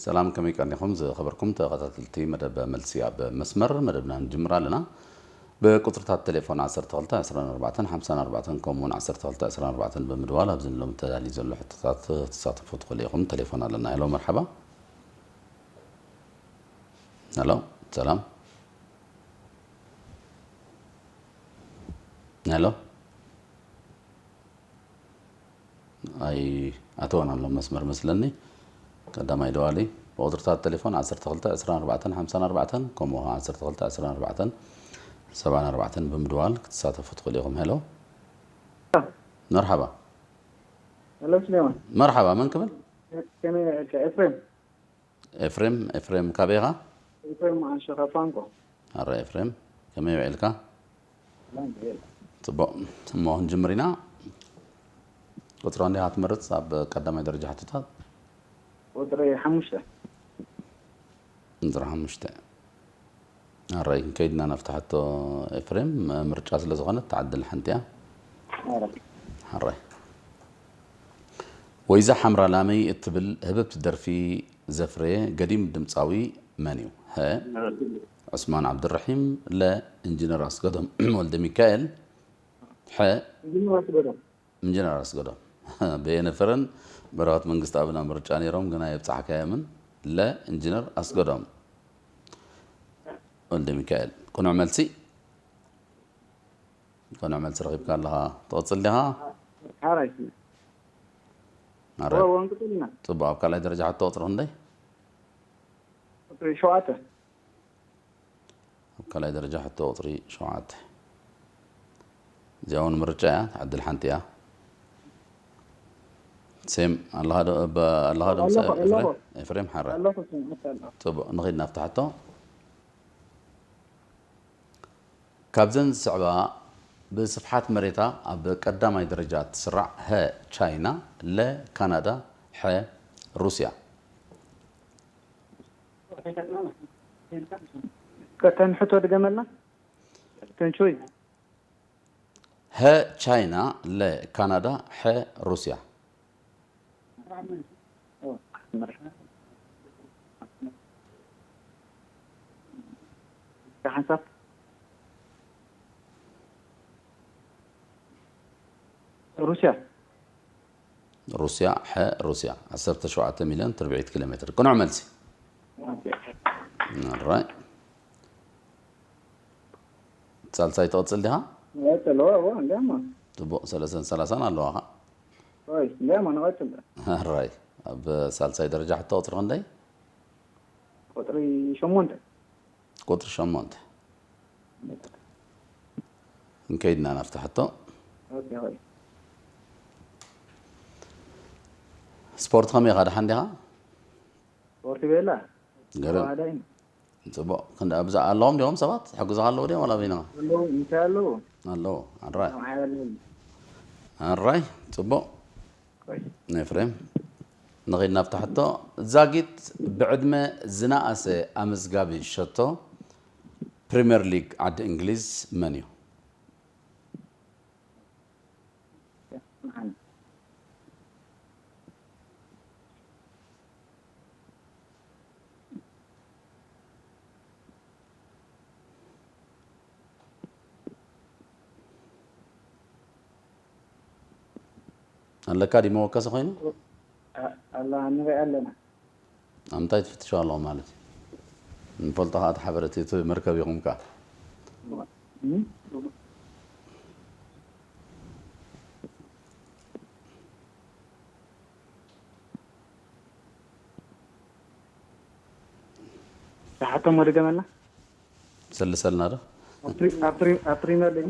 ሰላም፣ ከመይ ቀኒኹም ዝኸበርኩም ተኸታተልቲ መደብ መልሲ ኣብ መስመር? መደብና ንጅምር ኣለና። ብቁጽርታት ቴሌፎን ዓሰርተ ክልተ ዕስራን ኣርባዕተን ሓምሳን ኣርባዕተን ከምኡ እውን ዓሰርተ ክልተ ዕስራን ኣርባዕተን ብምድዋል ኣብዚ ንሎም ተዳልዩ ዘሎ ሕቶታት ትሳተፉ ትኽእሉ ኢኹም። ቴሌፎን ኣለና። ሄሎ፣ መርሓባ። ሄሎ፣ ሰላም። ሄሎ። ኣይ፣ ኣተወን ኣሎ መስመር መስለኒ። ቀዳማይ ደዋሊ ብቁጽርታት ቴሌፎን ዓሰርተ ክልተ ዕስራን ኣርባዕተን ሓምሳን ኣርባዕተን ከምኡ ዓሰርተ ክልተ ዕስራን ኣርባዕተን ሰብዓን ኣርባዕተን ብምድዋል ክትሳተፉ ትኽእሉ ኢኹም። ሄሎ። መርሓባ። ሄሎ፣ ስሌማን። መርሓባ፣ መን ክብል? ከመይ፣ ኤፍሬም። ኤፍሬም። ኤፍሬም፣ ካበይ ኢኻ? ኤፍሬም ኣንሸኻ ፋንኮ። ኣረ ኤፍሬም፣ ከመይ ውዒልካ? ጽቡቕ። እሞ ክንጅምር ኢና። ቁጽሪ እንዲኻ ትመርጽ ኣብ ቀዳማይ ደረጃ ሕቶታት? ቁጽሪ ሓሙሽተ። ቁጽሪ ሓሙሽተ። ኣራይ፣ ከይድና ናብቲ ሕቶ ኤፍሬም፣ ምርጫ ስለ ዝኾነት ትዓድል ሓንቲ እያ። ኣራይ። ወይዛ ሓምራ ላመይ እትብል ህብብቲ ደርፊ ዘፍረየ ገዲም ድምጻዊ መን እዩ? ሀ፣ ዑስማን ዓብዱራሒም፣ ለ፣ ኢንጂነር ኣስገዶም ወልደ ሚካኤል፣ ሐ፣ ኢንጂነር ኣስገዶም። በየነ ፍረን በረኸት መንግስተኣብን ኣብ ምርጫ ነይሮም፣ ግና የብጻሕካዮምን። ለ፣ ኢንጂነር ኣስገዶም ወልደ ሚካኤል። ቅኑዕ መልሲ። ቅኑዕ መልሲ ረኺብካ ኣለኻ። ትቕጽል ዲኻ? ሓራይ። ኣረ፣ ወ-፣ ወንቅጥልና። ጽቡቕ። ኣብ ካልኣይ ደረጃ ሕቶ ቁጽሪ ክንደይ? ቁጽሪ ሸውዓተ። ኣብ ካልኣይ ደረጃ ሕቶ ቁጽሪ ሸውዓተ። እዚኣ እውን ምርጫ እያ፣ ትዕድል ሓንቲ እያ። ሴም፣ ኣለኻ ዶ፣ ብ-፣ ኣለኻ ዶ ምሳይ? ኣለኹ፣ ኣለኹ። ኤፍሬም? ኤፍሬም ሓራ። ኣለኹ፣ ስምዓት ኣለኹ። ጽቡቕ፣ ንኺድ ናብቲ ሕቶ። ካብዘን ዝስዕባ ብስፍሓት መሬታ ኣብ ቀዳማይ ደረጃ እትስራዕ፣ ሀ፣ ቻይና፣ ለ፣ ካናዳ፣ ሐ፣ ሩስያ። ከተን ሕቶ ድገመልና። ተንቹይ። ሀ፣ ቻይና፣ ለ፣ ካናዳ፣ ሐ፣ ሩስያ። ሓንሳብ ሩስያ። ሩስያ፣ ሐ፣ ሩስያ። ዓሰርተ ሸውዓተ ሚልዮን ትርብዒት ኪሎ ሜትር። ቅኑዕ መልሲ። ኣራይ። ሳልሳይ ትቕጽል ዲኻ? ቀጽል፣ ወ-፣ ወ-፣ እንዲያማ። ጽቡቕ፣ ሰለስተን ሰላሳን ኣለዋኻ። ወይ፣ እንዲያማ፣ ንቐጽል። ኣራይ። ኣብ ሳልሳይ ደረጃ ሕቶ ቁጽሪ ክንደይ? ቁጽሪ ሸሞንተ። ቁጽሪ ሸሞንተ። እንከይድና ናብቲ ሕቶ። ኦኬ፣ ኦኬ። ስፖርት ከመይ ኢኻ? ደሓን ዲኻ? ስፖርት ቤላ። ገርም። ተዋህዳይ። ጽቡቕ። ክንዲ ኣብዛ ኣለዎም ዲኹም ሰባት? ሕግዙኻ ኣለዉ ዲዮም ዋላ በይንኻ? ኣለዉ፣ እንታይ ኣለዉ? ኣለዉ። ኣራይ። ኣብ ዓለም ኣለዉ። ኣራይ። ጽቡቕ። ቆይ። ኤፍሬም። ንኺድ ናብቲ ሕቶ። ዛጊት ብዕድመ ዝነኣሰ ኣመዝጋቢ ሸቶ ፕሪምየር ሊግ ዓዲ እንግሊዝ መን እዩ? ኣለካ ድዩ መወከሲ ኮይኑ? ኣ-፣ ኣላ፣ ንሪኣ ኣለና። ኣብ ምንታይ ትፍትሾ ኣለኹም ማለት እዩ? ንፈልጦ ከኣ እቲ ሓበሬታ እቲ መርከብ ኢኹም ከኣ። እም? ዝሓቶም ወደ ገመልና? ሰልሰልና ዶ? ኣብ ፕሪ-፣ ኣብ ፕሪ-፣ ኣብ ፕሪምየር ሊግ?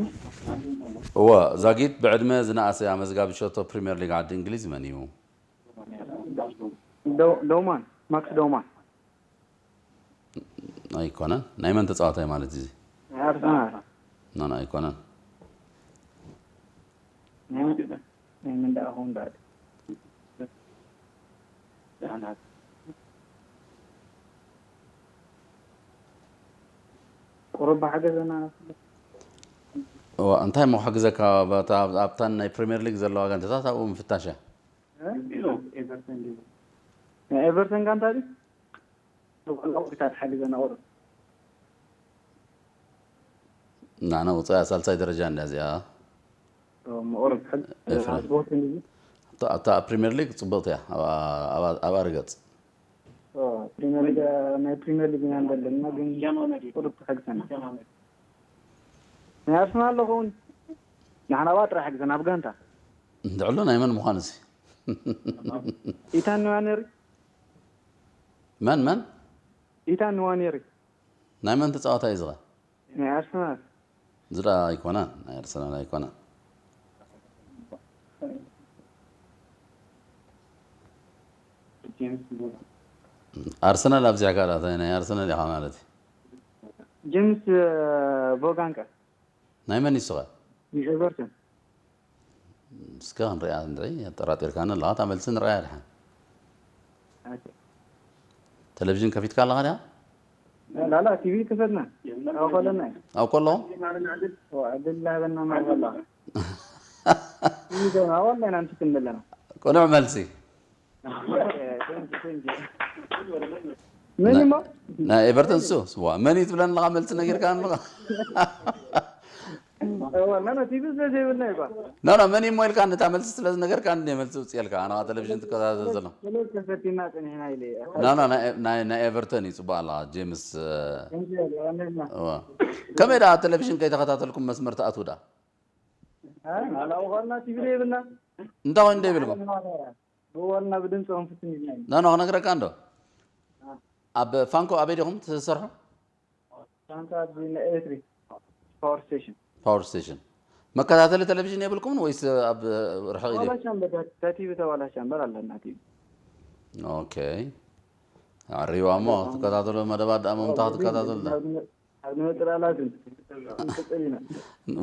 እወ፣ ዛጊት ብዕድመ ዝነኣሰ ኣመዝጋቢ ሸቶ ፕሪምየር ሊግ ዓዲ እንግሊዝ መን እዩ? ዶ-፣ ዶማን፣ ማክስ ዶማን። ኣይኮነን። ናይ መን ተጻዋታይ ማለት እዚ? ናይ ኣርሰናል። ኖ፣ ኖ፣ ኣይኮነን። ናይ መን፣ ናይ መን ደኣ ክኸውን ደኣ? ቁሩብ ሓገዘና። እዋ፣ እንታይ እሞ ክሕግዘካ? ኣብታ፣ ኣብተን ናይ ፕሪምየር ሊግ ዘለዋ ጋንታታት ኣብኡ ምፍታሽ እያ። ናይ ኤቨርተን ጋንታ ድዩ? ወቅታት ሓግዘና ቁሩብ። ንዓና ውፅኣ ሳልሳይ ደረጃ እንዳ እዚኣ። ቁሩብ ሕግ ኤፍሬም። ኣስቦርት እንጂ እታ እታ ፕሪምየር ሊግ ፅብቕቲ እያ። ኣብኣ- ኣብኣ- ኣብኣ ርገፅ። ፕሪምየር ሊግ፣ ናይ ፕሪምየር ሊግ ኢና ንደለና፣ ግን ቁሩብ ትሕግዘና። ናይ ኣርሰናል ኣለኹ እውን ንሕና ባ ጥራሕ ሕግዘና ኣብ ጋንታ። እንድዕሎ ናይ መን ምዃኑ ሲ? ኢታን ንዋኔሪ መን መን? ኢታን ንዋኔሪ ናይ መን ተፃዋታይ እዩ ዝኸ? ናይ ኣርሰናል። ዝዳ ኣይኮነን፣ ናይ ኣርሰናል ኣይኮነን። ኣርሰናል ኣብዚሕካ ዳ ናይ ኣርሰናል ኢኻ ማለት እዩ። ጀምስ ቦጋንቀ ናይ መን ይስኸ? ንኤቨርተን። እስከ ክንሪኣ ንርኢ። ኣጠራጢርካኒ ኣለኻ። እታ መልሲ ንርኣያ ድሓን። ቴሌቪዥን ከፊትካ ኣለኻ ድያ? ላላ ቲቪ ክፈትና ኣኸለና ኣብ ከለኹ ዕድል ላበና ማበላ ይዘና ወላ ኢና ንስክን ዘለና። ቅኑዕ መልሲ። ምን እሞ ናይ ኤቨርተን ሱ ስዋ መን እዩ ትብለኒ ኣለኻ? መልሲ ነጊርካ ኣለኻ። መን ቲቪ ስለ ዘይብልና ይባ ኖ ኖ መን እዩ እሞ ኢልካ ነታ መልሲ ስለ ዝነገርካ እንደ መልሲ ውፅእልካ። ኣነ ቴሌቪዥን ትከታተል ዘሎ ሰለስተ ፈቲና ፀኒሕና ኢለ እየ። ኖ ኖ ናይ- ናይ- ናይ ኤቨርተን እዩ ፅቡቅ ኣለኻ ጄምስ። እ፣ እዋ። ከመይ ደኣ ቴሌቪዥን ከይተኸታተልኩም መስመር ትኣትዉ ደኣ? ናብኡ ከልና ቲቪ ዘይብልና እንታይ ኮይኑ ደይብልኩም? ብወልና ብድምፂ ክንፍትን ኢልና ኢና። ኖ ኖ ክነግረካ እንዶ ኣብ ፋንኮ ኣበይ ዲኹም ትሰርሑ? ሳንታ ኣብዚ ናይ ኤሌክትሪክ ፓወር ስቴሽን ፓወር ስቴሽን። መከታተሊ ቴሌቪዥን የብልኩምን ወይስ ኣብ ርሕቕ ኢለ? ተባላሻ እምበር፣ ተቲቪ ተባላሻ እምበር ኣለና ቲቪ። ኦኬ። ኣሪዋ እሞ ትከታተሉ መደባት ደኣ መምታ ክትከታተሉ ዳ? ኣብ ንመጥራላትን ቅፅል ኢና።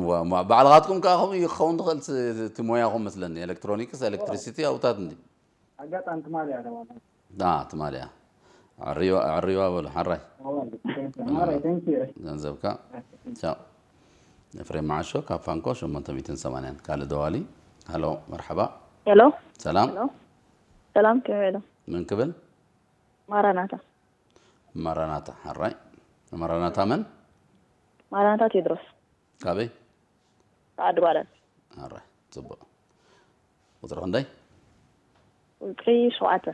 ዋ- ማ- ባዕልኻትኩም ከኣ ከምኡ እዩ ክኸውን ትኽእል ስ- እቲ ሞያኹም መስለኒ። ኤሌክትሮኒክስ፣ ኤሌክትሪሲቲ ኣብታት እንዲ ኣጋጣሚ ትማሊ እያ ተባላ። ትማልያ። ኣሪዋ ኣሪዋ በሉ ሓራይ። ማራይ ተንኪ ገንዘብካ። ቻው። ኤፍሬም መዓሾ ካብ ፋንኮ ሸሞንተ ሚእትን ሰማንያን ካልእ ደዋሊ። ሃሎ መርሓባ። ሄሎ ሰላም። ሄሎ ሰላም፣ ከመይ ኢሎም? ምን ክብል? ማራናታ። ማራናታ ሓራይ። ማራናታ መን? ማራናታ ቴድሮስ። ካበይ? ዓዲ ጓላት። ኣረ ጽቡቅ። ቁጽሪ ክንደይ? ቁጽሪ ሸውዓተ።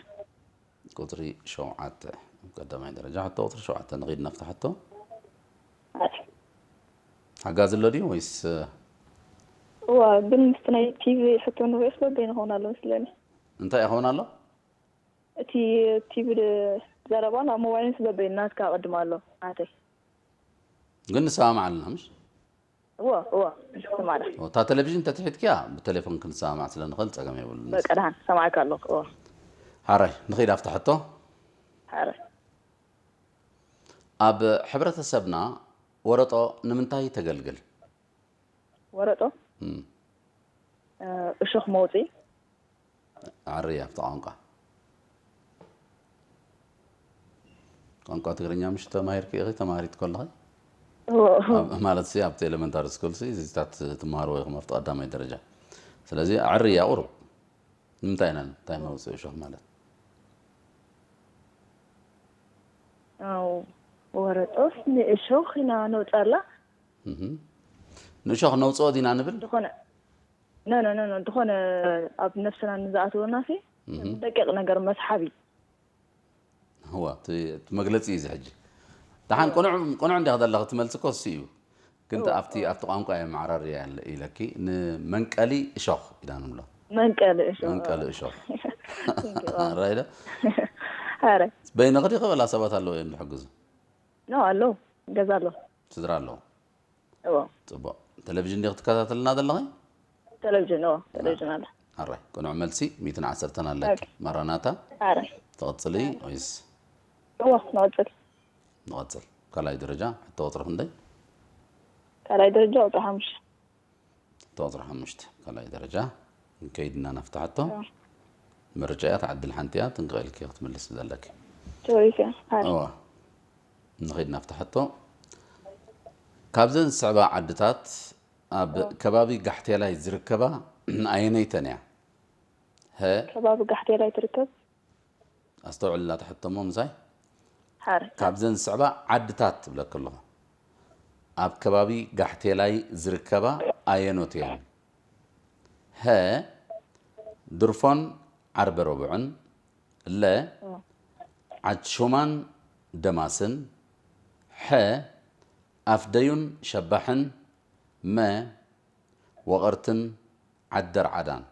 ቁጽሪ ሸውዓተ። ቀዳማይ ደረጃ ሕቶ ቁጽሪ ሸውዓተ ንኺድ ናብታ ሕቶ። ሓጋዚ ኣሎ ድዩ ወይስ? እዋ ግን ምስቲ ናይ ቲቪ ሕቶ ንሪኦ ስለ በይኑ ክኸውን ኣሎ መስለኒ። እንታይ ይኸውን ኣሎ? እቲ ቲቪ ድ- ዘረባን ኣብ ሞባይልን ስለ በይኑ ናትካ ቅድም ኣሎ ናተይ። ግን ንሰማማዕ ኣለና ምሽ? እዋ እዋ ንስማዕና። እታ ቴሌቪዥን ተትሒትክያ ብቴሌፎን ክንሰማማዕ ስለ ንኽእል ጸገም የብሉን። በቃ ደሓን ሰማዕካ ኣለኹ። እዋ ሓራይ ንኺድ ኣብታ ሕቶ። ሓረ ኣብ ሕብረተሰብና ወረጦ ንምንታይ ተገልግል? ወረጦ እም፣ እ፣ እሾኽ መውፅኢ። ዓሪ ኣብቲ ቋንቋ ቋንቋ ትግርኛ ምሽ ተማሂርኪ ኢኺ? ተማሃሪት ከለኺ እዎ። ኣብ- ማለት ሲ ኣብቲ ኤሌመንታሪ ስኩል ሲ እዚታት ትመሃርዎ ኢኹም ኣብቲ ቀዳማይ ደረጃ። ስለዚ ዓሪ እያ ቁሩብ። ንምንታይ ኢና እንታይ መውፅኢ እሾኽ ማለት? ኣው ወረጦስ ንእሾኽ ኢና ነውፀላ። እህም። ንእሾኽ ነውፅኦ ዲና ንብል? ዝኾነ ነ ነ ነ ነ ዝኾነ ኣብ ነፍስና ንዝኣትወና ሲ እህም። ደቂቕ ነገር መስሓቢ። እዋ እቲ እቲ መግለፂ እዩ እዚ ሕጂ። ደሓን ቅኑዕ ቅኑዕ እንዲያ ዘለኺ ትመልሲ እኮ እሱ እዩ። ግን እቲ ኣብቲ ኣብቲ ቋንቋ እየ መዓራርያ ኢለኪ ንመንቀሊ እሾኽ ኢና ንብሎ። መንቀሊ እሾ መንቀሊ እሾኽ። ራይዶ ኣረ በይነኺ ዲኺ ወላ ሰባት ኣለዉ እዮም ዝሕግዙ? ኖ ኣለዉ ገዛ ኣለዉ። ስድራ ኣለዉ። እዎ ፅቡቕ። ቴሌቪዥን ዲኺ ትከታተልና ዘለኺ? ቴሌቪዥን እዎ ቴሌቪዥን ኣለ። ኣራይ ቅኑዕ መልሲ ሚእትን ዓሰርተን ኣለኪ። ማራናታ ኣረ ትቕፅሊ ወይስ? እዎ ንቐፅል። ንቐፅል። ካልኣይ ደረጃ ሕቶ ቁፅሪ ክንደይ? ካልኣይ ደረጃ ቁፅሪ ሓሙሽተ። ሕቶ ቁፅሪ ሓሙሽተ ካልኣይ ደረጃ። ከይድና ናፍታ ሕቶ። ምርጫ እያ ትዓድል ሓንቲ እያ። ጥንቅቕ ኢልኪ ክትምልሲ ዘለኪ። ቶሪስ እያ። ኣረ እዋ ንኸይድ ናፍታ ሕቶ። ካብዘን ዝስዕባ ዓድታት ኣብ ከባቢ ጋሕቴላይ ዝርከባ ኣየነይተን እያ? ሀ ከባቢ ጋሕቴላይ ትርከብ። ኣስተውዕልላ ትሕቶ እሞ ምሳይ። ሓር ካብዘን ዝስዕባ ዓድታት ትብለኪ ኣለኹ። ኣብ ከባቢ ጋሕቴላይ ዝርከባ ኣየኖት እየን? ሀ ድርፎን ዓርበ ረቡዕን፣ ለ ዓድ ሹማን ደማስን፣ ሐ ኣፍደዩን ሸባሕን፣ መ ወቐርትን ዓደርዓዳን።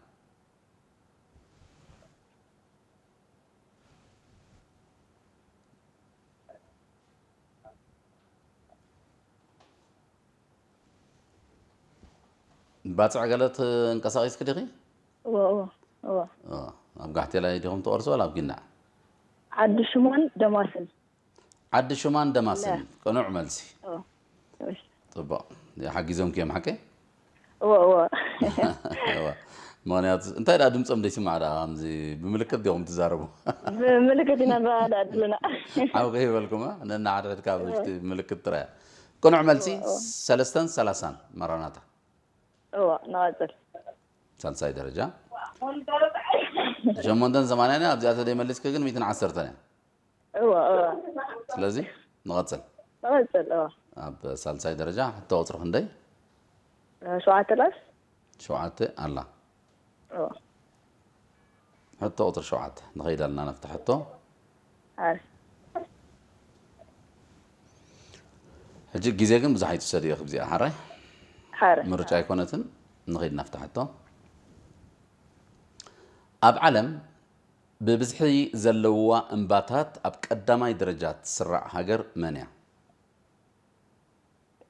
ባፅዕ ገለ ትንቀሳቒስኪ ዲኺ? እዎ እዎ እዎ ኦ፣ ኣብ ጋሕቴላይ ዲኹም ትቐርሱ ዋላ ኣብ ጊናዕ? ዓዲ ሽሞን ደማስን ዓዲ ሹማን ደማስን ቅኑዕ መልሲ። እዎ እሺ ፅቡቕ ሓጊዞምኪ እዮም ሓቀይ? እዎ እዎ እዋ። ምክንያቱ እንታይ ደኣ ድምፆም ደይስማዕ ደኣ ከምዚ ብምልክት ዲኹም ትዛረቡ? ብምልክት ኢና ንረዳድልና ሓው ከይበልኩማ ነናሓድሕድካ ኣብ ውሽጢ ምልክት ጥራይ። ቅኑዕ መልሲ ሰለስተን ሰላሳን ማራናታ። እዎ ንቐፅል ሳልሳይ ደረጃ ሸሞንተን ሰማንያን እያ። ኣብዚኣ ተደይመሊስኪ ግን ሚእትን ዓሰርተን እያ። እዎ እዎ ስለዚ ንቐፅል። ንቐፅል እዎ ኣብ ሳልሳይ ደረጃ ሕቶ ቁፅሪ ክንደይ? ሸውዓተ ላስ ሸውዓተ ኣላ። እዎ ሕቶ ቁፅሪ ሸውዓተ ንኸይድ ኣለና ናብቲ ሕቶ። ኣረ ሕጂ ግዜ ግን ብዙሕ ኣይትውሰድ እየ ክብዚኣ ሓራይ ሓረ ምርጫ ኣይኮነትን። ንኸይድ ናብቲ ሕቶ። ኣብ ዓለም ብብዝሒ ዘለውዋ እምባታት ኣብ ቀዳማይ ደረጃ ትስራዕ ሃገር መን እያ?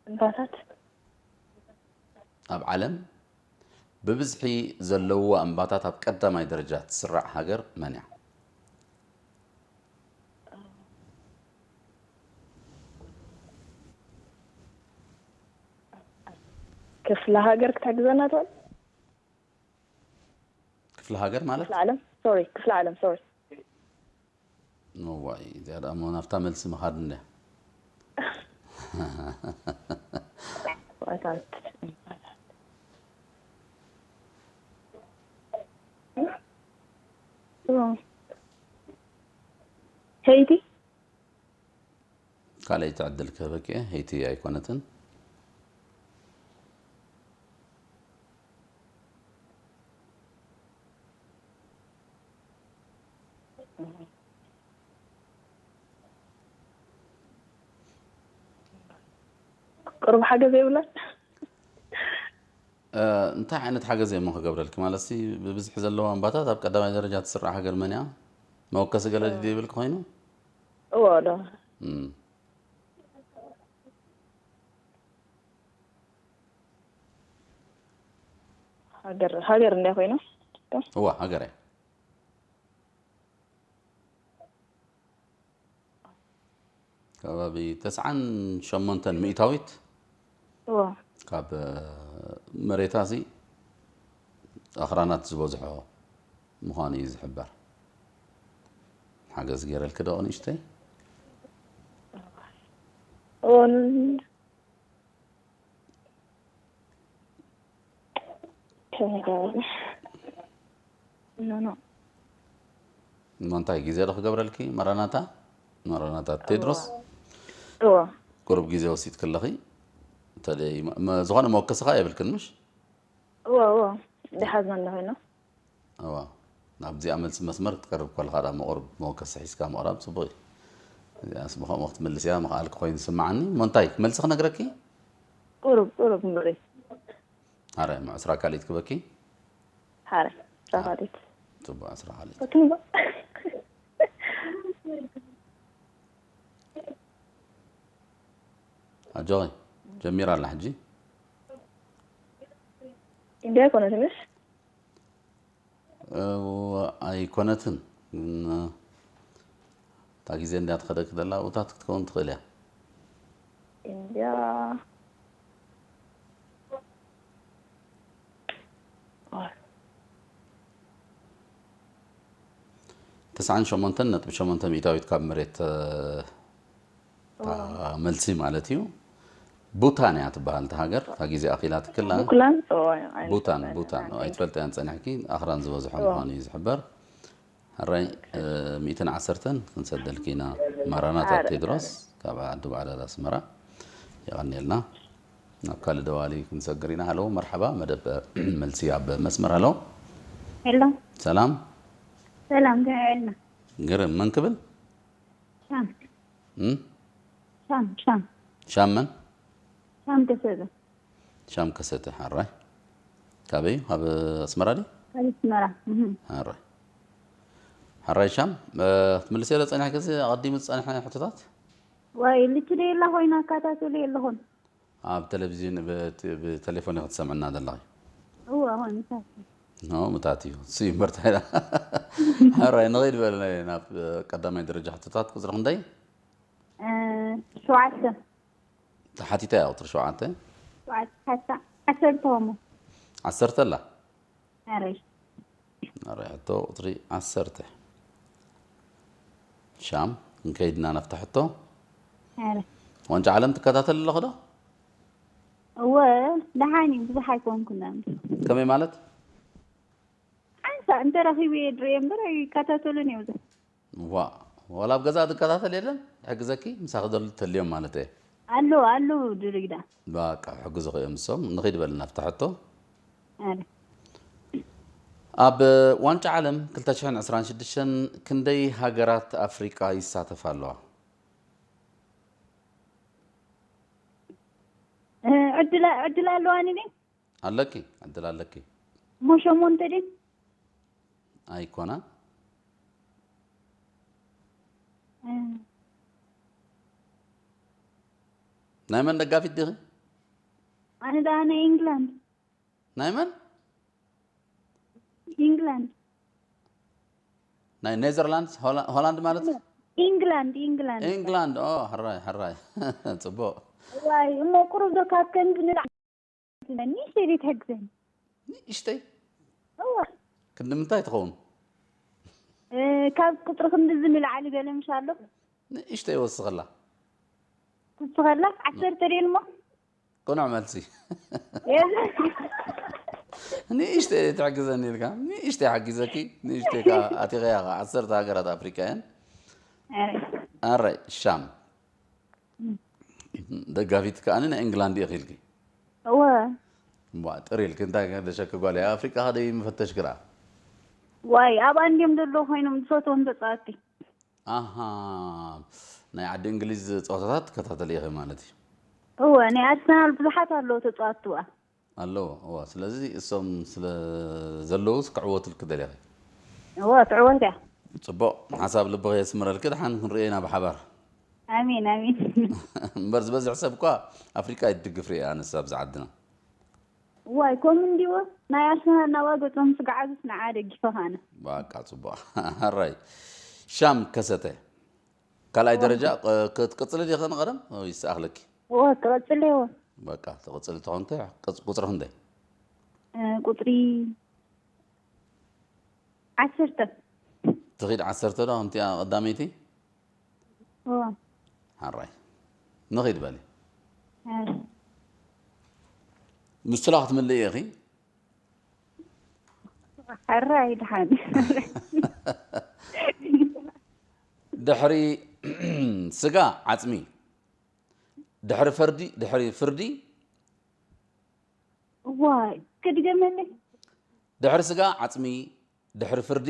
እምባታት ኣብ ዓለም ብብዝሒ ዘለውዋ እምባታት ኣብ ቀዳማይ ደረጃ ትስራዕ ሃገር መን እያ? ክፍለ ሃገር ክትሕግዘና ትኽእል? ክፍለ ሃገር ማለት ክፍለ ዓለም ሶሪ ክፍለ ዓለም ሶሪ እዋይ እዚኣ ደኣ እሞ ናብታ መልሲ ምኻድ እንደ ሄይቲ ካልኣይቲ ዕድል ክህበኪ እየ። ሄይቲ ኣይኮነትን። ቅሩብ ሓገዝ የብላን እ፣ እንታይ ዓይነት ሓገዝ እየ እሞ ክገብረልኪ? ማለት ሲ ብብዝሒ ዘለዋ እምባታት ኣብ ቀዳማይ ደረጃ ትስራዕ ሃገር መን እያ? መወከሲ ገለ ድዩ ይብል ኮይኑ? እዎ ዶ እም፣ ሃገር ሃገር እንዲያ ኮይና እዋ ሃገር እያ። ከባቢ ተስዓን ሸሞንተን ሚእታዊት እዎ ካብ መሬታ እዚ ኣኽራናት ዝበዝሖ ምዃኑ እዩ ዝሕበር። ሓገዝ ገይረልኪ ዶ ንእሽተይ? እዎ ን- ከመይ ገይረ? ኖ ኖ እሞ እንታይ ግዜ ዶ ክገብረልኪ? መራናታ መራናታ ቴድሮስ እዎ ቁሩብ ግዜ ወሲድኪ ኣለኺ። እንተደይ መ- መ- ዝኾነ መወከሲ ኸኣ የብልክን ምሽ? እዎ እዎ ደሓዝና እንዳ ኮይና እዋ ናብዚኣ መልሲ መስመር ክትቀርብ ከለኻ ዳ መቑርብ መወከሲ ሒዝካ ምቕራብ ጽቡቕ እዩ። እዚኣስ ብኸምኡ ክትምልስ እያ ምኽኣልኪ ኮይኑ ዝስምዓኒ። እሞ እንታይ መልሲ ክነግረኪ? ቁሩብ ቁሩብ እምበሪ ኣረ እሞ ዕስራ ካልኢት ክበኪ? ሓረ ራኻዲት ጽቡቕ ዕስራ ካልኢት። ፈትንባ ኣጆኺ ጀሚራ ኣላ ሕጂ። ኢንድያ ኣይኮነትን ምሽ እወ ኣይኮነትን። እም፣ እታ ግዜ እንድያ ትኸደክ ዘላ እውታት ክትከውን ትኽእል እያ። ኢንድያ ተስዓን ሸሞንተን ነጥቢ ሸሞንተ ሚእታዊት ካብ መሬት እ፣ እታ መልሲ ማለት እዩ። ቡታን እያ ትበሃል እታ ሃገር። እታ ግዜ ኣኺላ ትክላ ቡክላን ቡታን ቡታን ኣይትፈልጠያን ጸኒሕኪ። ኣኽራን ዝበዝሖ ምዃኑ እዩ ዝሕበር። ሕራይ ሚእትን ዓሰርተን ክንሰደልኪ ኢና። ማራናታ። ቴድሮስ ካብ ዓዲ ባዕዳድ ኣስመራ። የቐንየልና። ናብ ካልእ ደዋሊ ክንሰግር ኢና። ሃሎ፣ መርሓባ። መደብ መልሲ ኣብ መስመር። ሃሎ። ሄሎ። ሰላም። ሰላም፣ ከመይ ውዒልና? ግርም። መን ክብል? ሻም። እም? ሻም፣ ሻም። ሻም መን? ሻም ከሰተ። ሻም ከሰተ። ሕራይ። ካበይ? ኣብ ኣስመራ ድዩ? ካብ ኣስመራ። እህ። ሕራይ። ሕራይ ሻም፣ እ፣ ክትምልስዮ ዶ ጸኒሕኪ እዚ ኣቐዲሙ ዝጸንሐ ሕቶታት? ወይ፣ ልችደ የላ ኮይና ኣካታተሉ የለኹን። ኣብ ቴሌቪዥን ብ-፣ ብቴሌፎን ኢኺ ትሰምዕና ዘለኺ? እወ፣ እወ፣ ምሳኪ። ኖ፣ ምታት እዩ። እሱ እዩ እምበር እንታይ ኢላ? ሕራይ፣ ንኸይድ በል ናይ ናብ ቀዳማይ ደረጃ ሕቶታት። ቁጽሪ ክንደይ? እ፣ ሸውዓተ። ተሓቲታ እያ ቁጽሪ ሸውዓተ። ሸውዓተ ሓታ-፣ ዓሰርተ ሆሞ። ዓሰርተ ኣላ? ኣረይ። ኣረይ ሕቶ ቁጽሪ ዓሰርተ። ሻም፣ ክንከይድና ናብታ ሕቶ። ኣረ። ዋንጫ ዓለም ትከታተል ኣለኹ ዶ? እወ፣ ደሓን እዩ፣ ብዙሕ ኣይኮንኩን። ከመይ ማለት? ሓንሳእ እንተ ረኺቡ እየ ድርእዮ እምበር ኣይከታተሉን እየ ብዙሕ። ዋ፣ ዋላ ኣብ ገዛ ዝከታተል የለን? ይሕግዘኪ? ምሳኺ ዘሎ ተልዮም ማለት እየ። ኣለዉ፣ ኣለዉ ድሪግዳ። በቃ፣ ይሕግዙኺ እዮም እሶም። ንኺድ በልና ኣብታ ሕቶ። ኣረ። ኣብ ዋንጫ ዓለም ክልተ ሽሕን ዕስራን ሽዱሽተን ክንደይ ሃገራት ኣፍሪቃ ይሳተፋ ኣለዋ? እ፣ ዕድል፣ ዕድል ኣለዋኒ ድዩ? ኣለኪ፣ ዕድል ኣለኪ። እሞ ሸሞንተ ድዩ? ኣይኮና። እ። ናይ መን ደጋፊት ዲኺ? ኣነ ደኣ ናይ ኢንግላንድ። ናይ መን? ኢንግላንድ። ናይ ኔዘርላንድስ፣ ሆላ-፣ ሆላንድ ማለት? ኢንግላንድ፣ ኢንግላንድ። ኢንግላንድ፣ ኦ፣ ሕራይ፣ ሕራይ። ጽቡቕ። ዋይ፣ እሞ ቁሩብ ዶ ካብ ከምዚ ንላዕሊ ንእሽተይ ደይ ትሕግዘኒ? ንእሽተይ? እዋ። ክንዲ ምንታይ ትኸውን? እ፣ ካብ ቁጽሪ ክንድዚ ንላዕሊ ገለ ምሽ ኣሎ? ንእሽተይ ወስኸላ። ትስኸላ? ዓሰርተ ድየን እሞ? ቅኑዕ መልሲ። የዝ-፣ ንእሽተይ ትሕግዘኒ ኢልካ፣ ንእሽተይ ሓጊዘኪ፣ ንእሽተይ ከኣ ኣቲኸያ ከኣ። ዓሰርተ ሃገራት ኣፍሪቃ እየን። ኣረ። ኣራይ፣ ሻም። እም። ደጋፊት ከኣ ናይ ኢንግላንድ ኢኺ ኢልኪ። እወ። እምቧ፣ ጥር ኢልኪ፣ እንታይ ከደሸኪ ጓል፣ ኣብ ኣፍሪቃ ከደይ ምፈተሽኪ ደኣ? ዋይ፣ ኣብኣ እንድዮም ዘለዉ ኮይኖም ዝፈትዎም ተጻወትቲ። ኣሃ፣ ናይ ዓዲ እንግሊዝ ጸወታታት ትከታተሊ ኢኺ ማለት እዩ። እወ፣ ናይ ኣርሰናል ብዙሓት ኣለዉ ተጻወትቲ ኣብኣ። ኣለዉ፣ እወ። ስለዚ እሶም ስለ ዘለዉስ ክዕወቱልኪ ደሊኺ? እወ፣ ትዕወት እያ። ጽቡቕ፣ ሓሳብ ልብኺ የስምረልኪ፣ ደሓን ክንርእዮ ኢና ብሓባር። ኣሜን፣ ኣሜን። እምበር ዝበዝሕ ሰብ እኳ ኣፍሪቃ እዩ ትድግፍ ርእየ ኣነስ ኣብዚ ዓድና። እዋይ፣ ከምኡ እንዲዎ ናይ ኣርሰናል ናብኣ ገጾም ስጋዓዙስ ንዓ ደጊፈ ኻነ። በቃ፣ ጽቡቕ። ኣራይ። ሻም ከሰተ። ካልኣይ እዋ። ደረጃ፣ ቅ-፣ ክትቅጽሊ ዲኺ ንቐደም? ወይ ይስኣኽለኪ? እዋ፣ ክቐጽል እየ፣ እዋ። በቃ፣ ትቕጽሊ ተኾንኪ፣ ቅጽ-፣ ቁጽሪ ክንደይ? እ፣ ቁጽሪ ዓሰርተ። ትኺድ ዓሰርተ ዶ፣ ከምቲኣ ቀዳመይቲ? እዋ። ሓራይ። ንኺድ በሊ። እሺ። ምስላ ክትምልኢ ኢኺ? ሕራይ ድሓን። ድሕሪ ስጋ ዓጽሚ፣ ድሕሪ ፈርዲ፣ ድሕሪ ፍርዲ። እዋይ፣ ክድገመለይ? ድሕሪ ስጋ ዓጽሚ፣ ድሕሪ ፍርዲ።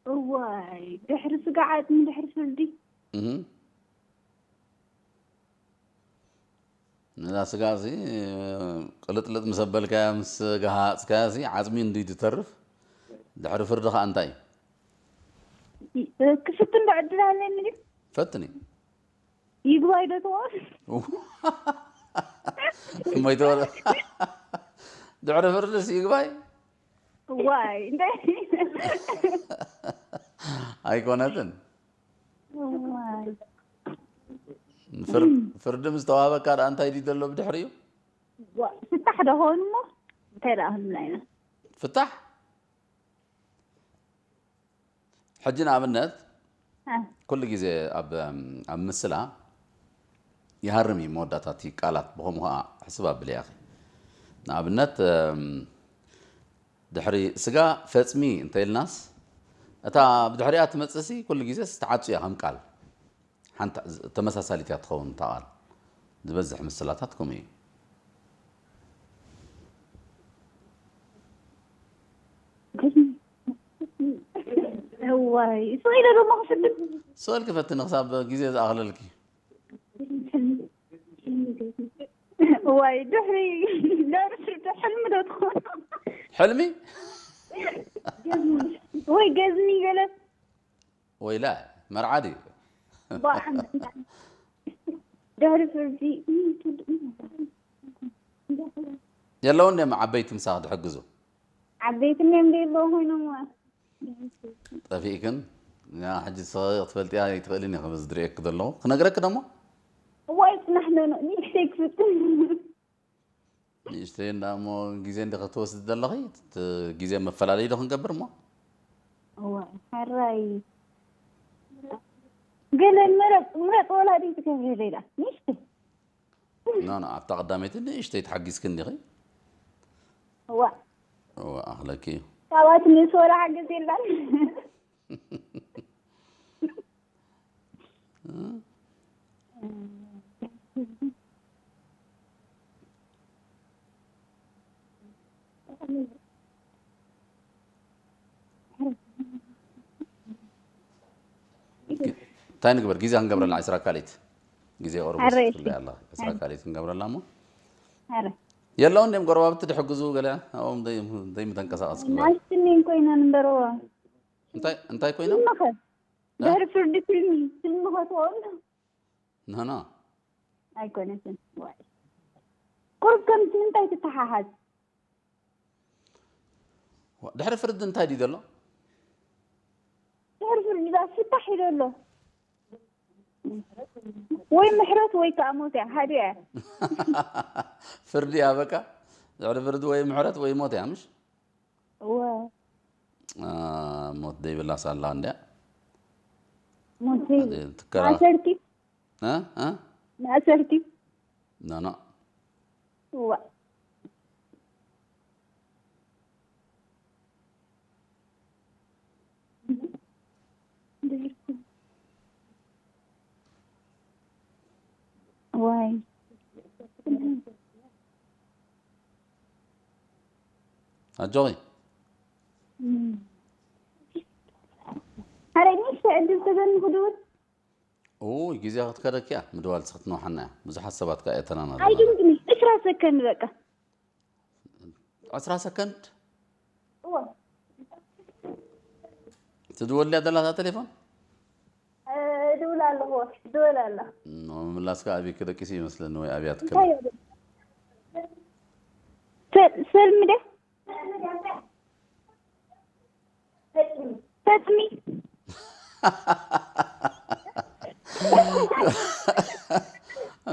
እዋይ፣ ድሕሪ ስጋ ዓጽሚ፣ ድሕሪ ፍርዲ። እህ። ነዛ ስጋ እዚ ቅልጥልጥ ምስ ኣበልካያ፣ ምስ ገሃጽካያ፣ እዚ ዓጽሚ እንዲ ትተርፍ፣ ድሕሪ ፍርዲ ኸኣ እንታይ እዩ? እ፣ ክፍትን ዶ ዕድል ኣለኒ ግን? ፈትኒ። ይግባይ ዶ ትኾን? እሞ ይተወለ-፣ ድሕሪ ፍርድስ ይግባይ? ዋይ፣ እንደ-፣ ኣይኮነትን። ዋይ። ፍር-፣ ፍርዲ ምስ ተዋህበካ ደኣ እንታይ ድዩ ዘሎ ብድሕሪኡ? ዋ-፣ ፍታሕ ዶ ኾን እሞ? እንታይ ደኣ ክንብላ ኢና? ፍታሕ? ሕጂ ንኣብነት፣ እ። ኩሉ ግዜ ኣብ፣ ኣብ ምስላ ይሃርም እዩ መወዳእታ እቲ ቃላት፣ ብኸምኡ ኸዓ ሕስብ ኣብልያ ኢኺ። ንኣብነት፣ እም፣ ድሕሪ ስጋ ፈጽሚ እንተኢልናስ፣ እታ ብድሕሪኣ ትመጽእሲ ኩሉ ግዜስ ትዓጹ እያ ከም ቃል። ሓንቲ ተመሳሳሊት እያ ትኸውን እታ ቃል። ዝበዝሕ ምስላታት ከምኡ እዩ። እዋይ፣ ስቕ ኢለ ዶ ክፍትን? ስቕ ኢልኪ ፈትኒ ክሳብ ግዜ ዝኣኽለልኪ። እዋይ፣ ድሕሪ ደርፊ ዶ ሕልሚ ዶ ትኾን? ሕልሚ? ወይ ገዝሚ ገለ? ወይላ፣ መርዓ ድዩ? ድሕሪ ፍርዲ የለውን ድዮም ዓበይቲ ምሳኺ ዝሕግዙ? ዓበይቲ እንድዮም ዘይለዉ ኮይኖም። ጠፊእክን? ያ ሕጂ ንስኺ ክትፈልጥያ ኣይትኽእልን ኢኺ፣ በዚ ዝርእየኪ ዘለኹ። ክነግረኪ ደሞ? እዋይ፣ ጽናሕ፣ ኖ፣ ኖ፣ ንእሽተይ ክፍትን። ንእሽተይ እንዳ እሞ ግዜ እንዲኺ ክትወስዲ ዘለኺ፣ እቲ ግዜ መፈላለዪ ዶ ክንገብር እሞ? እዋይ፣ ሕራይ። ገለ ምረጽ፣ ምረጽ ወላዲት ትገብር ኢላ። ንእሽተይ። ኖ፣ ኖ፣ ኣብታ ቀዳመይቲ ንእሽተይ ተሓጊዝኪ እንዲኺ። እዋ። እዋ፣ ኣኽለኪ እዩ። ካብኣ ትንእስ ወላ ሓገዝ የላን። እንታይ ንግበር? ግዜ ክንገብረላ ዕስራ ካልኢት ግዜ ቁርብ ኣረ፣ ወሲድክላ ኣላ። ዕስራ ካልኢት ክንገብረላ እሞ ኣረ የለውን ድም ጎረባብቲ ድሕግዙ ገለ ኣብኦም ደይ- ደይምተንቀሳቐስ ግበር። ናስትኒን ኮይነን እምበርዎ እንታይ እንታይ ኮይኖም? ምኸ ድሕሪ ፍርዲ ፊልሚ ፊልሚ ኸትወን ንህና ኣይኮነትን። ዋይ፣ ቁርብ ከምቲ እንታይ ትተሓሓዝ? ድሕሪ ፍርዲ እንታይ ድዩ ዘሎ? ድሕሪ ፍርዲ ዳ ፍታሕ እዩ ዘሎ። ወይ ምሕረት ወይ ከዓ ሞት እያ፣ ሓደ እያ። ፍርዲ እያ በቃ። ድሕሪ ፍርዲ ወይ ምሕረት ወይ ሞት እያ፣ ምሽ? እወ። ሞት ደይብላ ሳላ እንድያ። ሞት ትከራ ማእሰርቲ እ? እ? ማእሰርቲ ኖ፣ ኖ። እዋ። ዋይ። ኣጆኺ። ኣረ፣ ንእሽተይ ዕድል ተገኒ ክድውል። ኡይ፣ ግዜ ክትከደኪ እያ። ምድዋል ክትነውሓና እያ። ብዙሓት ሰባት ከኣ የተናና ኣለዋ። ኣይድንግኒ፣ ዕስራ ሰከንድ በቃ። ዕስራ ሰከንድ? እወ። ትድወልያ ዘላ እታ ቴሌፎን? እ፣ እድውል ኣለኹ፣ እድወል ኣላ። ኖ፣ ምምላስ ከኣ ኣብይ ክደቂስ ይመስለኒ ወይ ኣብያ ትከል? እንታይ እየ? ሰ-፣ ሰልሚ ደ? ፈጽሚ።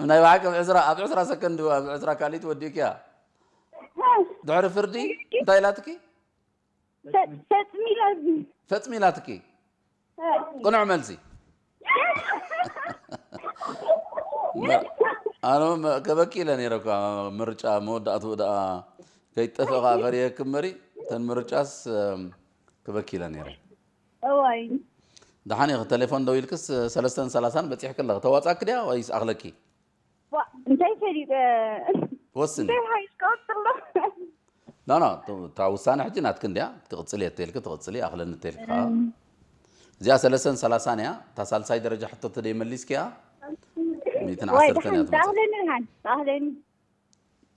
ናይ ብሓቂ ኣብ ዕስራ፣ ኣብ ዕስራ ሰከንድ፣ ኣብ ዕስራ ካልኢት ወዲእክያ። ድሕሪ ፍርዲ እንታይ ኢላትኪ? ፈ-፣ ፈጽሚ ኢላትኒ። ፈጽሚ ኢላትኪ? እ። ቅኑዕ መልሲ። ኣነ መ-፣ ከበኪ ኢለ ነይረ እኳ፣ ምርጫ መወዳእትኡ ደኣ ከይጠፍእ ከኣ ፈሪሀ ክመሪ፣ እተን ምርጫስ፣ እም፣ ክበኪ ኢለ ነይረ። እዋይ። ደሓን ኢኺ፣ ቴሌፎን ደው ኢልክስ ሰለስተን ሰላሳን በጺሕኪ ኣለኺ። ተዋጻእኪ ድያ ወይስ ኣኽለኪ? ዋ፣ እንታይ ፈሊጠ? ወስኒ። እንታይ ሓይሽ ቀጽሎ? ኖ፣ ኖ፣ እታ ውሳነ ሕጂ ናትኪ እንድያ። ትቕጽሊ እየ እተልኪ ትቕጽሊ፣ ኣኽለኒ እተልኪ ከኣ። እዚኣ ሰለስተን ሰላሳን እያ። እታ ሳልሳይ ደረጃ ሕቶ ተደይ መሊስኪያ፣ ሚእትን ዋይ፣ ዓሰርተን እያ ደሓን፣ ትመጽእ። ተኣኽለኒ ደሓን፣ ተኣኽለኒ።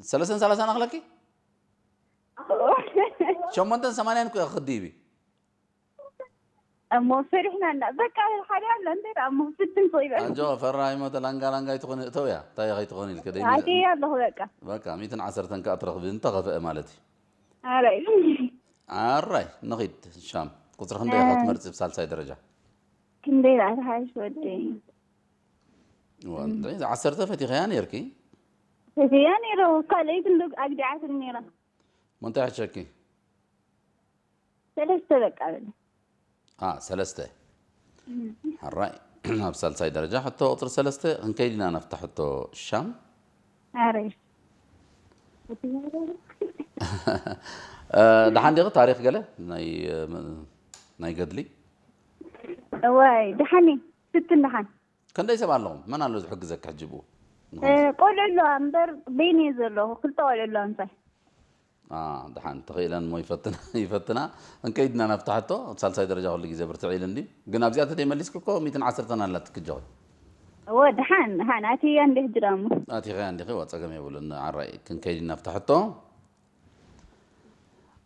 ሰለስተን ሰላሳን ኣኽለኪ? ሸሞንተን ሰማንያን እኮ እያ ክድይቢ። እሞ ፈሪሕና እንዳ፣ በቃ፣ ሓደ ኣሎ፣ እንታይ ደኣ እሞ፣ ፍትን እኮ ይበል። ኣጆ፣ ፈራሂ ሞተ፣ ላንጋ ላንጋ ኣይትኾኒ፣ እተው እያ። እንታይ ከይትኾኒ ኢልከ፣ ደይ ኣትየ ኣለኹ፣ በቃ። በቃ፣ ሚእትን ዓሰርተን ከኣ ትረኽቢ፣ እንተኸፍአ ማለት እዩ። ኣረ። ኣራይ፣ ንኺድ፣ ሻም። ቁጽሪ ክንደይ ኢኻ እ። ትመርጺ ብሳልሳይ ደረጃ? ክንደይ ደኣ ትሓይሽ ወደይ? እዋ፣ እንታይ፣ እዛ ዓሰርተ ፈቲኸያ ነይርኪ? ፈቲያ ነይረ፣ ካልኣይቲ እንዶ ኣግዲዓትኒ ነይራ። እሞ እንታይ ሕሸኪ? ሰለስተ በቃ በለ። አ፣ ሰለስተ። እም። ሕራይ፣ ኣብ ሳልሳይ ደረጃ ሕቶ ቁጽሪ ሰለስተ ክንከይድ ኢና ናብታ ሕቶ ሻም። ኣረ። እ፣ ደሓን ዲኺ? ታሪኽ ገለ ናይ፣ እ፣ ም-፣ ናይ ገድሊ? እዋይ፣ ደሓን እየ። ስትን ደሓን። ክንደይ ሰብ ኣለኹም? መን ኣሎ ዝሕግዘኪ ሕጂ ብኡ? እ፣ ቆልዑ ኣለዋ እምበር በይነ እየ ዘለኹ። ክልተ ቆልዑ ኣለዋ ምሳይ። አ፣ ደሓን ተኽኢለን እሞ ይፈትና፣ ይፈትና። እንከይድና ናብታ ሕቶ፣ ሳልሳይ ደረጃ ኩሉ ግዜ ብርትዕ ኢሉ እንዲ። ግን ኣብዚኣ ተደይ መሊስኪ እኮ ሚእትን ዓሰርተን ኣላትኪ ጆይ። እወ፣ ደሓን፣ ደሓን። ኣትያ እንዲ ሕጂ ደኣ እሞ። ኣቲኸያ እንዲኺ፣ ዋ፣ ጸገም የብሉን። ዓራይ፣ ክንከይድ ኢና ናብታ ሕቶ።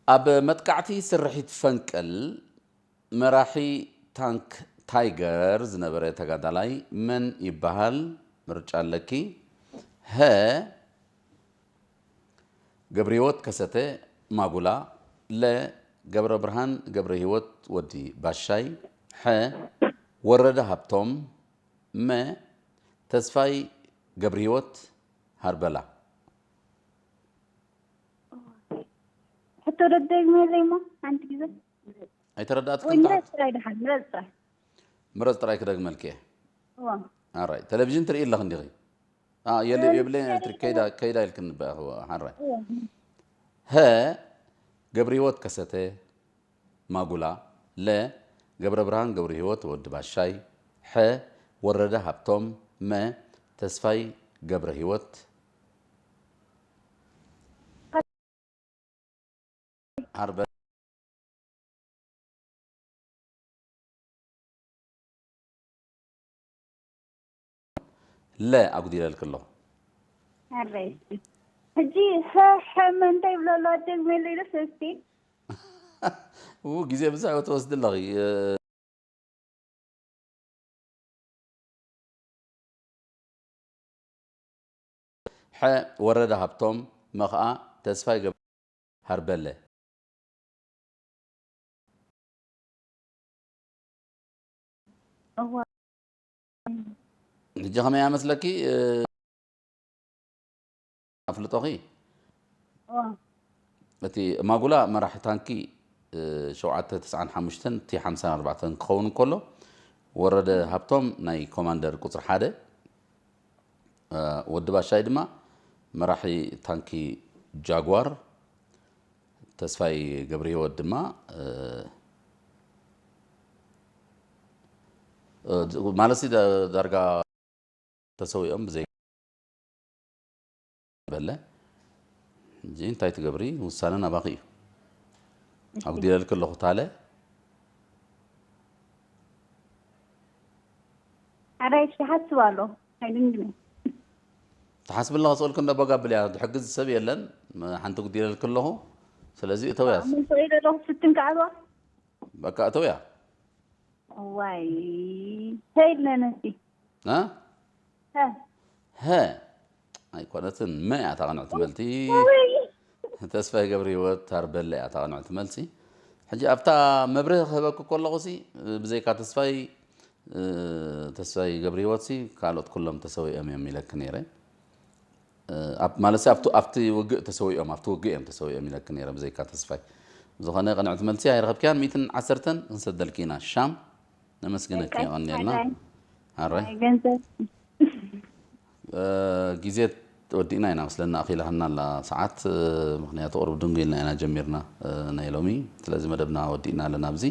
ኣብ መጥቃዕቲ ስርሒት ፈንቅል መራሒ ታንክ ታይገር ዝነበረ ተጋዳላይ መን ይበሃል? ምርጫ ኣለኪ። ሀ፣ ገብረህይወት ከሰተ ማጉላ፣ ለ፣ ገብረ ብርሃን ገብረ ህይወት ወዲ ባሻይ፣ ሐ፣ ወረደ ሃብቶም፣ መ፣ ተስፋይ ገብረ ህይወት ሃርበላ። ሕቶ ደደግመለይ እሞ ሓንቲ ግዜ። ኣይተረዳእትክን ወይ ምረጽ ጥራሕ? ጥራይ ደሓን፣ ምረጽ ጥራይ። ምረጽ ጥራይ ክደግመልኪ እየ። እዋ። ኣራይ፣ ቴሌቪዥን ትርኢ ኣለኽ እንዲኺ? አ፣ የለ-፣ እ፣ የብለይን ትርኢ ኤሌክትሪክ፣ ከይዳ፣ ከይዳ ኢልክን በ-፣ እዋ፣ ሓራይ። እዋ። ሀ፣ ገብረ ህይወት ከሰተ ማጉላ፣ ለ፣ ገብረ ብርሃን ገብረ ህይወት ወዲ ባሻይ፣ ሐ፣ ወረደ ሃብቶም፣ መ፣ ተስፋይ ገብረ ህይወት፣ ዓርበ ለ ኣጉዲለልክ ኣለኹ። ኣረይ። ሕጂ ሐ፣ ሐ፣ መ እንታይ ይብሎ ኣሎ? ኣደግመሉ ኢሉ ሰስቲ። ው፣ ግዜ ብዙሕ ትወስዲ ኣለኺ። እ፣ ሐ፣ ወረደ ሃብቶም፣ መ ኸኣ ተስፋይ ገብ-፣ ሃርበለ። እዋ። ሕጂ ከመይ ኣመስለኪ? እ፣ ኣፍልጦኺ? እዋ። እቲ ማጉላ መራሒ ታንኪ፣ እ፣ ሸውዓተ ተስዓን ሓሙሽተን ቲ ሓምሳን ኣርባዕተን ክኸውን እንከሎ፣ ወረደ ሃብቶም ናይ ኮማንደር ቁጽሪ ሓደ፣ እ፣ ወዲ ባሻይ ድማ መራሒ ታንኪ ጃጓር፣ ተስፋይ ገብረህይወት ድማ፣ እ፣ እ፣ ማለትሲ ዳ-፣ ዳርጋ ተሰዊኦም ብዘይ በለ። ሕጂ እንታይ ትገብሪ? ውሳነ ናባኺ እዩ። ኣጉዲለልኪ ኣለኹ ታለ። ኣራይ፣ እሺ፣ ሓስብ ኣሎ። ኣይድንግነ። ትሓስብላ ክስእልኪ እንደ በጋብል እያ። ዝሕግዝ ሰብ የለን። ሓንቲ ጉዲለልኪ ኣለኹ። ስለዚ እተውያ። ምን ሰው ይደረው ስትንካዕባ? በቃ እተውያ። ዋይ፣ ሄድ ነነሲ። እ? ሀ። ሀ። ኣይኮነትን፣ መ እያ እታ ቅንዕቲ መልሲ። ወይ። ተስፋይ ገብረህይወት ታርበለ እያ እታ ቅንዕቲ መልሲ። ሕጂ ኣብታ መብርሂ ክህበኪ ከለኹሲ፣ ብዘይካ ተስፋይ፣ እ፣ ተስፋይ ገብረህይወትሲ ካልኦት ኩሎም ተሰዊኦም እዮም ኢለኪ ነይረ። እ፣ ኣብ-፣ ማለትሲ ኣብቱ-፣ ኣብቲ ውግእ ተሰዊኦም፣ ኣብቲ ውግእ እዮም ተሰዊኦም ኢለኪ ነይረ ብዘይካ ተስፋይ። ብዝኾነ ቅንዕቲ መልሲ ኣይረኸብክያን፣ ሚእትን ዓሰርተን ክንሰደልኪ ኢና። ሻም፣ ነመስግነኪ፣ በቃ፣ የቐንየልና። ሓራይ። ሓራይ። ኣይ፣ ገንዘብ። እ፣ ግዜ ወዲእና ኢና መስለና፣ ኣኺላትና ኣላ ሰዓት፣ እ፣ ምኽንያቱ ቁሩብ ድንጉ ኢልና ኢና ጀሚርና፣ እ፣ ናይ ሎሚ። ስለዚ መደብና ወዲእና ኣለና ኣብዚ።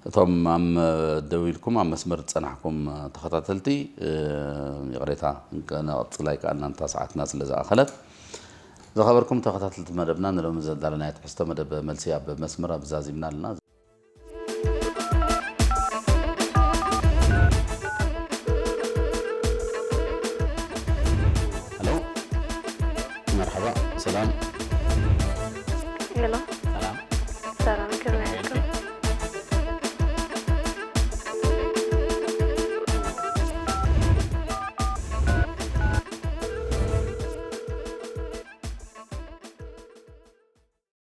እቶም ኣብ መ-፣ ደው ኢልኩም ኣብ መስመር ዝጸናሕኩም፣ እ፣ ተኸታተልቲ፣ እ፣ ይቕሬታ፣ ከ-፣ ነቐጽል ኣይከኣልናን፣ እታ ሰዓትና ስለ ዝኣኸለት። ዝኸበርኩም ተኸታተልቲ መደብና፣ ንሎሚ ዘዳለናዮ ትሕዝቶ መደብ መልሲ ኣብ መስመር ኣብ ዛዚምና ኣለና። ሄሎ፣ መርሓባ፣ ሰላም። ሄሎ።